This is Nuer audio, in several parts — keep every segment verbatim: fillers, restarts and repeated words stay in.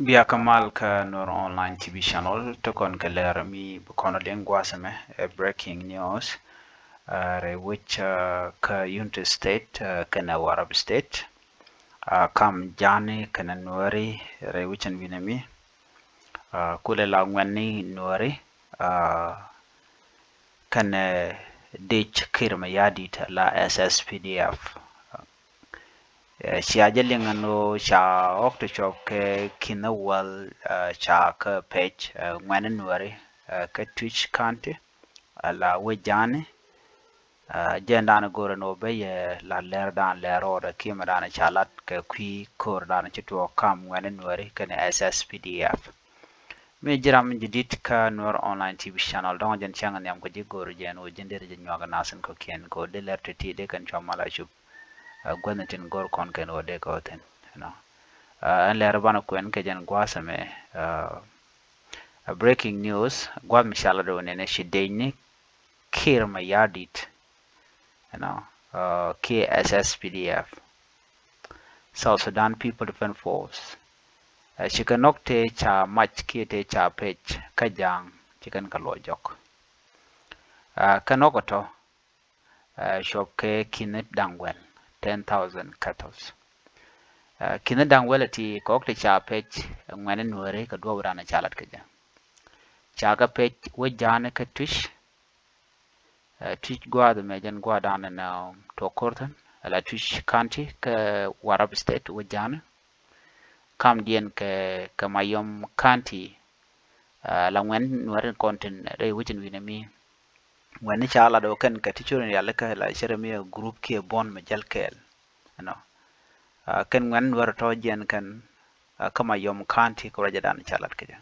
Bia kä mal kä Nuer Online T V channel, ti kɔn kɛ lɛr mi bi kɔn liŋ gua̱a̱th ɛmɛ, ɛ breaking news. Ɛ rɛy wec, ɛ, kä Unity State, ɛ, kɛnɛ Warrap State. Ɛ, kam Ja̱a̱ni kɛnɛ Nuääri rɛy wec ɛn wi̱nɛ mi. Ɛ, kulɛ la ŋuɛ̈tni Nuääri, ɛ, kɛnɛ dec Kiir Mayardit la S S P D F. Ɛ, cia jɛ liŋ ɛn ɣöö ca ɣɔk ti cuɔp kɛ ki̱n ɛ wäl, ɛ, ca kä pec, ɛ, ŋuɛ̈tni Nuääri, ɛ, kä Twic County, ɛ, la wec Ja̱a̱ni. Ɛ, jɛn dan go̱o̱rɛ ni wä ben yɛ la lɛr dan lɛr rɔɔdɛ kiɛ mɛ dan ca lat kɛ kui̱ ko̱r dan ci tuɔɔk kam ŋuɛ̈tni Nuääri kɛnɛ S S P D F. Mi ji̱ ram jadid kä Nuer Online T V channel, dɔ̱ŋ jɛn cäŋ nhiam kɛ ji̱ go̱o̱r jɛn wä ji̱n deri jɛ nyuak nath in kɔ̱kiɛn kɛ wä dee lɛr ti̱ti̱ dee kɛn cua mal a cup. Ɛ, guäthni tin go̱o̱r kɔn kɛn wä dee kɛ wä thi̱n, you know. Ɛ, ɛn lɛr banɛ kuɛn kɛ jɛn gua̱a̱th ɛmɛ, ɛ, ɛ breaking news, gua̱a̱th mi ca lat wä nɛnɛ ci decni Kiir Mayardit, you know, ɛ, kiɛ S S P D F, South Sudan People Defense Force. Ɛ, ci kɛ nɔk tëë ca mac kiɛ tëë ca pec kä Ja̱a̱ŋ, ci kɛn kɛ luɔc jɔk. Ɛ, kɛ nɔk ɛ tɔ, ɛ, cuɔp kɛ ki̱n da̱ŋ wäl, ten thousand cattle. Ɛ, ki̱n da̱ŋ wäl ɛ ti kɔk ti ca pec, ɛ, ŋuɛ̈tni Nuääri kɛ duɔ̱ɔ̱p dan ca lat kɛ jɛ. Ca kɛ pec wec Ja̱a̱ni kä Twic, ɛ, Twic gua̱a̱th ɛmɛ jɛn gua̱a̱th dan ɛn, ɛ, tuɔk ko̱r thi̱n, ɛ la Twic County kä Warrap State wec Ja̱a̱ni. Kamdiɛn kɛ, kɛ Mayom County, ɛ, la ŋuɛ̈tni Nuääri kɔn tin rɛy wec ɛn wi̱nɛ mi. Ŋuɛ̈tni ca lat wä kɛn kɛ ti cor in rialikä la cɛ rɛ mi ɛ group kiɛ buɔ̱n mɛ jäl kɛɛl, you know. Ɛ, kɛn ŋuɛ̈tni Nuääri tɔ jiɛn kɛn, ɛ, kä Mayom County kɛ ruacɛ dan ca lat kɛ jɛ.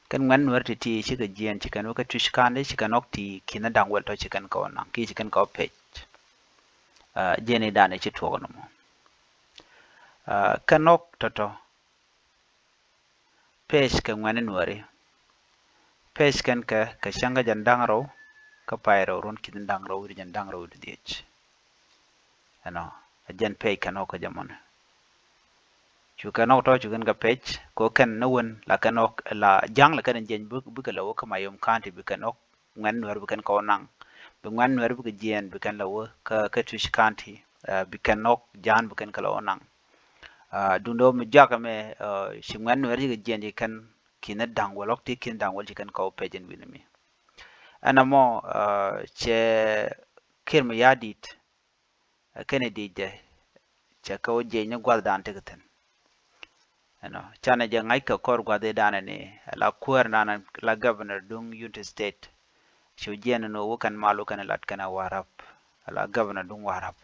Kɛn ŋuɛ̈tni Nuääri ti̱ti̱ cikɛ jiɛn, ci kɛn wä kä Twic County, ci kɛn ɣɔk ti ki̱n da̱ŋ wäl tɔ ci kɛn kɛ wä naŋ kiɛ ci kɛn kɛ wä pec. Ɛ, jiɛn i̱ dan i̱ ci tuɔɔk nɔmɔ. Ɛ, kɛn ɣɔk tɔ̱tɔ̱ pec kɛ ŋuɛ̈tni Nuääri. Pec kɛn kɛ, kɛ cäŋ kä jɛn da̱ŋ rɛw kä pay rɛw ruɔ̱n ki̱n da̱ŋ rɛw wi̱cdɛ jɛn da̱ŋ rɛw wi̱cdɛ dhieec. You know, ɛ jɛn pec kɛn ɣɔk kä jɛ mɔnɛ. Cu kɛn ɣɔk tɔ cu kɛn kɛ pec, kɛ ɣöö kɛn ni wen la kɛn ɣɔk la Ja̱a̱ŋ la kɛn jiɛn bi, bikɛ la wä kä Mayom County, bi kɛn ɣɔk ŋuɛ̈tni Nuääri bi kɛn kɛ wä naŋ. Bi ŋuɛ̈tni Nuääri bikɛ jiɛn bi kɛn la wä kä, kä Twic County, ɛ, bi kɛn ɣɔk Ja̱a̱ŋ bi kɛn kɛ la wä naŋ. Ɛ, duundɛ ɣöö mi jɔak ɛmɛ, ɛ, ci ŋuɛ̈tni Nuääri cikɛ jiɛn ci kɛn ki̱n da̱ŋ wäl, ɣɔk ti ki̱n da̱ŋ wäl ci kɛn kɛ wä pec ɛn wi̱nɛ mi. Ɛn ɛmɔ, ɛ, cɛ Kiir Mayardit, ɛ, kɛnɛ dec jɛ, cɛ kɛ wä jiɛc ni gua̱th dan tekɛ thi̱n. You know, canɛ jɛ ŋa̱c kɛ kɔr gua̱th i̱ danɛ ni, ɛ la kuäär dan, ɛ la governor duŋ Unity State. Cu jiɛn ni wä kɛn mal wä kɛn lat kɛn ɛ Warrap, ɛ la governor duŋ Warrap.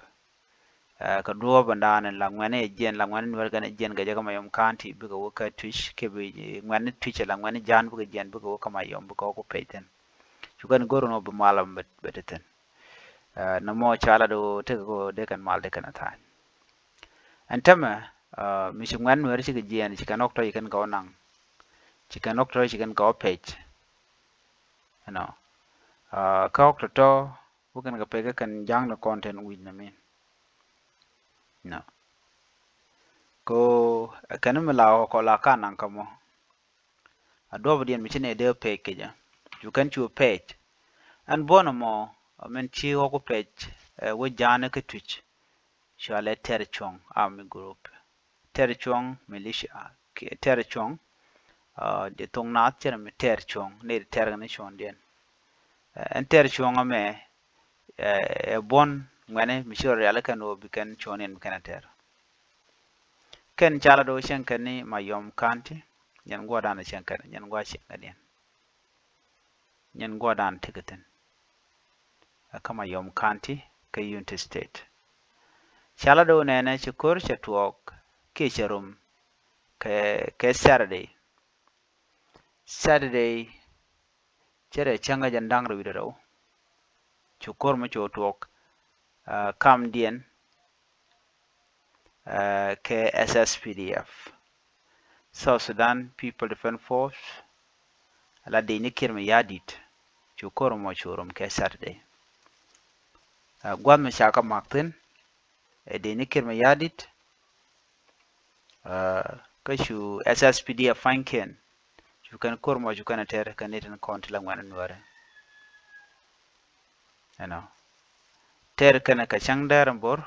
Ɛ, kɛ duɔ̱ɔ̱p ɛn dan la ŋuɛ̈tni ɛ jiɛn, la ŋuɛ̈tni Nuääri kɛn ɛ jiɛn kɛ jɛ kä Mayom County, bikɛ wä kä Twic, kiɛ bi ŋuɛ̈tni Twic, la ŋuɛ̈tni Ja̱a̱ŋ bikɛ jiɛn, bikɛ wä kä Mayom, bikɛ wä ku pec thi̱n. Cu kɛn go̱r ni wä bi mal bɛ, bɛ te thi̱n. Ɛ, nɔmɔ ca lat wä tekɛ kɛ wä dee kɛn mal dee kɛn a tha̱a̱ny. Ɛn tämɛ, ɛ, mi ci ŋuɛ̈tni Nuääri cikɛ jiɛn, ci kɛn ɣɔk tɔ ci kɛn kɛ wä naŋ. Ci kɛn ɣɔk tɔ ci kɛn kɛ wä pec. You know. Ɛ, kä ɣɔk tɔ̱tɔ̱ wä kɛn kɛ pec kä kɛn Ja̱a̱ŋ ni kɔn tin wi̱c ni min. You know. Kɛ ɣöö, ɛ, kɛn mi la ɣɔk kɔ la ka naŋ kä mɔ. A duɔ̱ɔ̱pdiɛn mi ci nɛ dee pec kɛ jɛ. Cu kɛn cu pec. Ɛn buɔ̱n ɛmɔ, ɛ, min ci ɣɔk ku pec, ɛ, wec Ja̱a̱ŋ ni kä Twic. Cɔalɛ Tɛr Cuɔ̱ŋ Army Group. Tɛr Cuɔ̱ŋ Militia, kiɛ Tɛr Cuɔ̱ŋ, ɛ, di thok naath cɛ rɛ mi Tɛr Cuɔ̱ŋ, ni di tɛr kɛ ni cuɔ̱ŋdiɛn. Ɛ, ɛn Tɛr Cuɔ̱ŋ ɛmɛ, ɛ, ɛ buɔ̱n ŋuɛ̈tni mi ci rɔ rialikä ni wä bi kɛn cuɔ̱ŋdiɛn bi kɛn a tɛr. Kɛn ca lat wä cieŋ kɛn ni Mayom County, nyɛn gua̱dan cieŋ kɛn, nyɛn gua̱ cieŋ kɛn yɛn. Nyɛn gua̱dan tekɛ thi̱n. Ɛ kä Mayom County, kä Unity State. Ca lat wä nɛnɛ ci ko̱r cɛ tuɔɔk, kiɛ cɛ rom, kɛ, kɛ Saturday. Saturday, cɛ rɛ cäŋ kä jɛn da̱ŋ rɛw wi̱cdɛ rɛw. Cu ko̱r mɔ cu tuɔɔk, ɛ, kamdiɛn, ɛ, kɛ S S P D F, South Sudan People Defense Force, la dec ni Kiir Mayardit, cu ko̱r mɔ cu rom kɛ Saturday. Ɛ, gua̱th mi ca kɛ mak thi̱n, ɛ dec ni Kiir Mayardit, ɛ, kä cu S S P D F pa̱nykiɛn, cu kɛn ko̱r mɔ cu kɛn a tɛr kɛn ni tin kɔn ti la ŋuɛ̈ni Nuäri. Ɛnɔ tɛr kɛn kɛ cäŋ dɛr in bo̱r,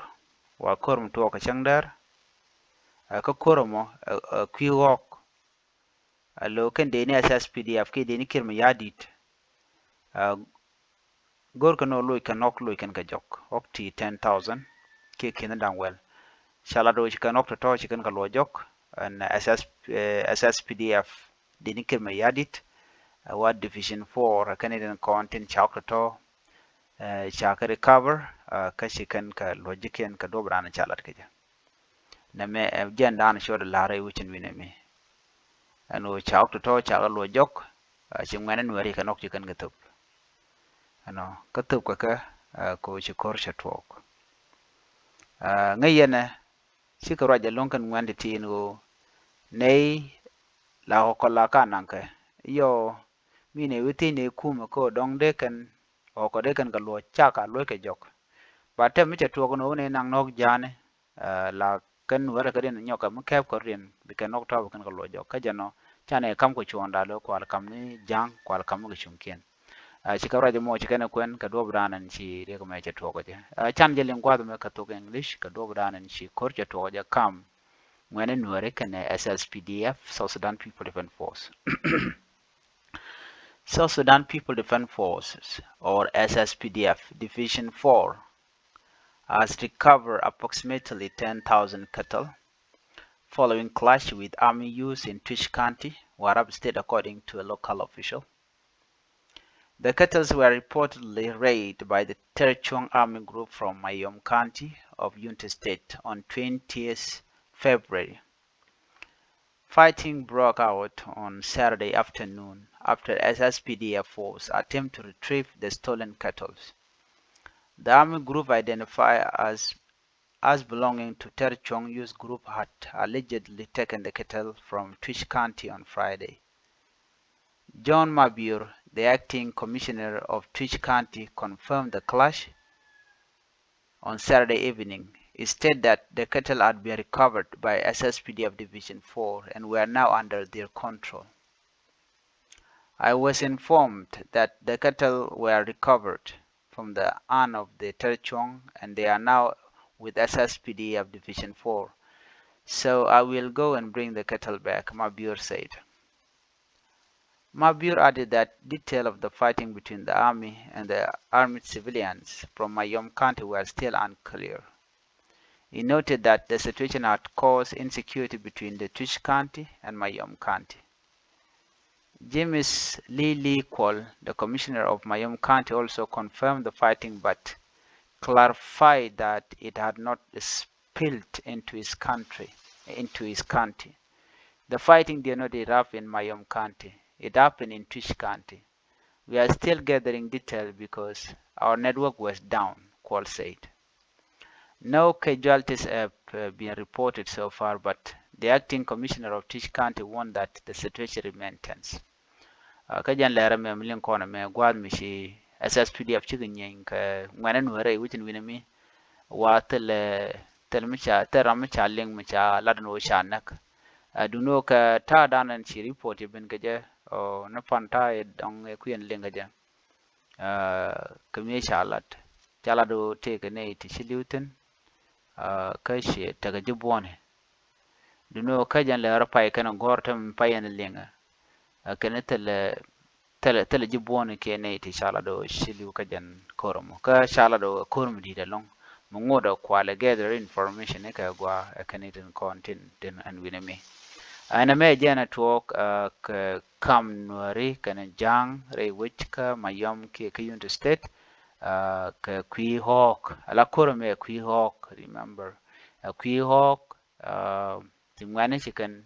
wa ko̱r mɔ tuɔɔk kɛ cäŋ dɛr. Ɛ kä ko̱r mɔ ɛ kui̱ ɣɔ̱k. Alo kɛn dee ni S S P D F kiɛ dee ni Kiir Mayardit. Go̱r kɛn ɣöö loc kɛn ɣɔ̱k, loc kɛn kɛ jɔk ɣɔ̱k ti ten thousand kiɛ ki̱n da̱ŋ wɛl. Ca lat ɣöö ci kɛn ɣɔ̱k tɔ̱tɔ̱ ci kɛn kɛ luɔc jɔk. Ɛn S S P D F dee ni Kiir Mayardit, ɛ wa Division four ɛ kɛn i̱ tin kɔn tin ca ɣɔ̱k tɔ̱tɔ̱ ca kɛ recover, kä ci kɛn kɛ luɔc ji̱kiɛn kɛ duɔ̱p raan ca lat kɛ jɛ. Nɛmɛ ɛ jɛn da̱a̱n cuɔt la̱r i̱ wi̱cin wi̱nɛ mi. Ɛn ɣöö ca ɣɔ̱k tɔ̱tɔ̱ ca kɛ luɔc jɔk, ci ŋuɛ̈ni Nuäri kɛ nɔk ci kɛn kɛ thöp. Ɛnɔ kä thöp kɛ kɛ kɛ ɣöö ci ko̱r cɛ tuɔɔk. Ŋäc yɛnɛ cikɛ ruac ɛlɔ̱ŋ kɛn ŋuɛ̈n ti̱ti̱ in ɣöö nɛy la kɔ kɔ la ka naŋkɛ yɔ mi nɛy wi̱i̱ thiec nɛy kumɛ kä ɣöö dɔ̱ŋ dee kɛn ɣɔ̱kɔ dee kɛn kɛ luɔ̱c cak a luɔ̱c kɛ jɔk. Ba tɛm mi cɛ tuɔɔk ni ɣöö nɛy naŋ nɔ̱k ja̱a̱ni la kɛn wärä kädiɛn nyɔkɛ mi kɛp kɔriɛn bi kɛn nɔk tɔ̱ bi kɛn kɛ luɔc jɔk. Kä jɛn ɔ canɛ kam kɛ cuɔ̱ɔ̱ŋda lo̱ kual kam ni ja̱a̱ŋ kual kam ni kɛ cuŋkiɛn. Ci kɛ ruac mɔ ci kɛn ɛ kuɛn kɛ duɔ̱p da̱a̱n ɛn ci riɛk mɛ cɛ tuɔɔk jɛ. Can jɛ liŋ gua̱a̱th mɛ kɛ thok English kɛ duɔ̱p da̱a̱n ɛn ci ko̱r cɛ tuɔɔk jɛ kam ŋuɛ̈ni Nuäri kɛnɛ S S P D F, South Sudan People Defense Force. South Sudan People Defense Forces, or S S P D F, Division four, has recovered approximately ten thousand cattle following clash with army used in Twic County, Warrap State, according to a local official. The cattle were reportedly raided by the Terchuang army group from Mayom County of Unity State on twentieth February. Fighting broke out on Saturday afternoon after S S P D F force attempt to retrieve the stolen cattle. The army group identified as, as belonging to Terchuang youth group had allegedly taken the cattle from Twic County on Friday. John Mabior, the acting commissioner of Twic County, confirmed the clash on Saturday evening. He stated that the cattle had been recovered by S S P D F Division four and were now under their control. I was informed that the cattle were recovered from the hand of the Terchuang and they are now with S S P D F Division four. So I will go and bring the cattle back, Mabior said. Mabior added that detail of the fighting between the army and the armed civilians from Mayom County were still unclear. He noted that the situation had caused insecurity between the Twic County and Mayom County. James Lee Lee Kuol, the commissioner of Mayom County, also confirmed the fighting but clarified that it had not spilled into his country, into his county. The fighting did not erupt in Mayom County. It happened in Twic County. We are still gathering detail because our network was down, Kuol said. No casualties have uh, been reported so far, but the acting commissioner of Twic County warned that the situation remains tense. Uh, kä jɛn lɛrɛ mɛ mi liŋ kɔn mɛ gua̱a̱th mi ci S S P D F cikɛ nyieeny kɛ ŋuɛnɛ nuɛrɛ wi̱cin wi̱nɛ mi wa thilɛ thil mi ca thil ram mi ca liŋ mi ca lat ni wä ca näk. Ɛ duni wä kɛ ta̱a̱ dan ɛn ci report yɛ ben kɛ jɛ ɔ ni pan ta̱a̱ yɛ dɔŋ yɛ kuiɛn liŋ kɛ jɛ. Ɛ kɛ mi ca lat ca lat wä tëëkɛ nɛy ti ci li̱w thi̱n. Ɛ kä ci tekɛ ji̱ buɔ̱ni duni wä kä jɛn lɛ rɔ pay kɛn gɔ̱r te mi pay yɛn liŋ. Ɛ kɛn thilɛ thilɛ thilɛ ji̱ buɔ̱ni kiɛ nɛy ti ca lat wä ci li̱w kä jɛn ko̱r mɔ kä ca lat wä ko̱r mi di̱i̱t ɛlɔ̱ŋ. Mi ŋot ɛ kualɛ gather information ni kɛ gua ɛ kɛn itin kɔn tin tin ɛn wi̱nɛ mi. Ɛn ɛmɛ jɛn ɛ tuɔɔk ɛ kɛ kam nuäri kɛn ja̱a̱ŋ rɛy wec kä Mayom kiɛ kä Unity State. Ɛ kɛ kui̱ ɣɔ̱ɔ̱k ala ko̱r ɛmɛ ɛ kui̱ ɣɔ̱ɔ̱k, remember, ɛ kui̱ ɣɔ̱ɔ̱k. Ɛ ti ŋuɛ̈ni ci kɛn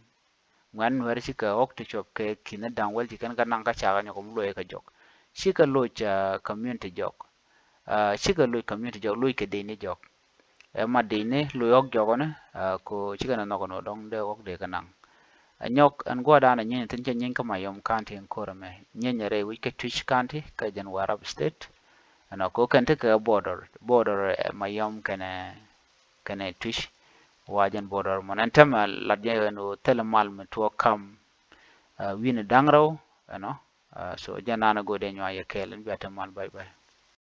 ŋuɛ̈ni nuäri cikɛ ɣɔ̱k ti cuɔp kɛ ki̱n da̱ŋ wäl ci kɛn kä naŋ kä cakɛ nyɔk mi luɔc kɛ jɔk. Cikɛ loc ɛ community jɔk. Ɛ cikɛ loc community jɔk, loc kɛ deni jɔk. Ɛ ma deni loc ɣɔ̱k jɔk ɔni ɛ ko cikɛ nɛ nhɔk ɔni dɔ̱ŋ dee ɣɔ̱k dee kɛ naŋ. Ɛ nyɔk ɛn gua̱dan ɛ nyieeny thi̱n cɛ nyieeny kä Mayom County ɛn ko̱r ɛmɛ, nyieeny ɛ rɛy wi̱c kä Twic County kä jɛn Warrap State. Ɛn ɔ ko kɛn tekɛ border, border ɛ Mayom kɛnɛ kɛnɛ Twic. Wa jɛn buɔdɔr mɔ nɛn tämɛ lat jɛ ɛn ɣöö thilɛ mal mi tuɔɔk kam, ah, wi̱ni da̱ŋ rɛw, you know. Ah, so jɛn naan a go̱o̱dɛ nyuak yɛ kɛɛl, ɛn bia te mal, bye bye.